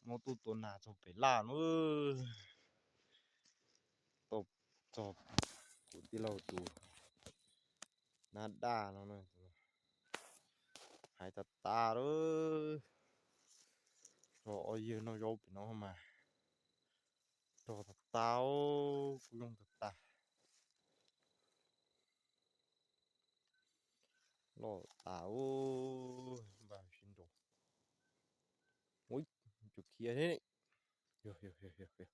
Muab tuaj tua nas txog pem laj no, tau txog kuv tij laug tus nab daj no, hais tas tas lawm. Tso ob yawg noj zaub pem no mas rog tas tas, kub yoog tas tas. Loj tas, npaj sib nrau. Ua, tsuas khiav thiab ne. Yog, yog, yog, yog, yog.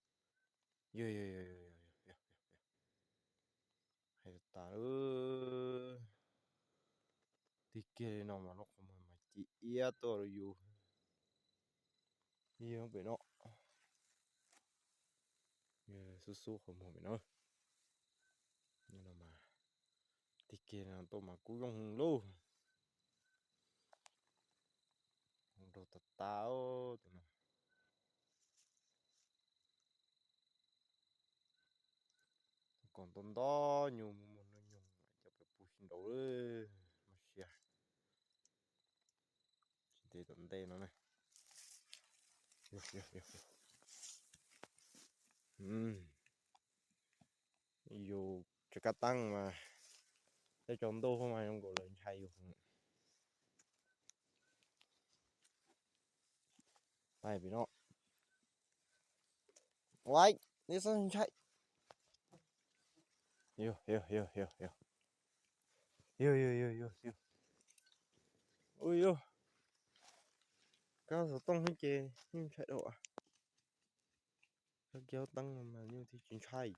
Hais tas tas lawm. Tig kiag li no mas lub qhov muag mas ci iab tuaj rau yus. Yog pem no, xub xub qhov muag pem no. Tig kiag no tuaj mas kub yoog lauj. Nrau tas tas tus no. Koom nto nto nyuj, muaj muaj hnub nyoog cov pem pug sib nrau lawm, mob siab. Tsis ntev tom ntej no na. Yus tsis kab teeb mas tej tsaus ntuj mas zoo nkaus lawv ntshai yus. Pais pem no. Ua, nej xav ntshai. Yog, yog, yog, yog, yog. Yog, yog, yog, yog, yog. Ua yog, kab xov tooj ces yeej ntshai dua. Kab kiab teeb no mas yeej thiaj tsis ntshai.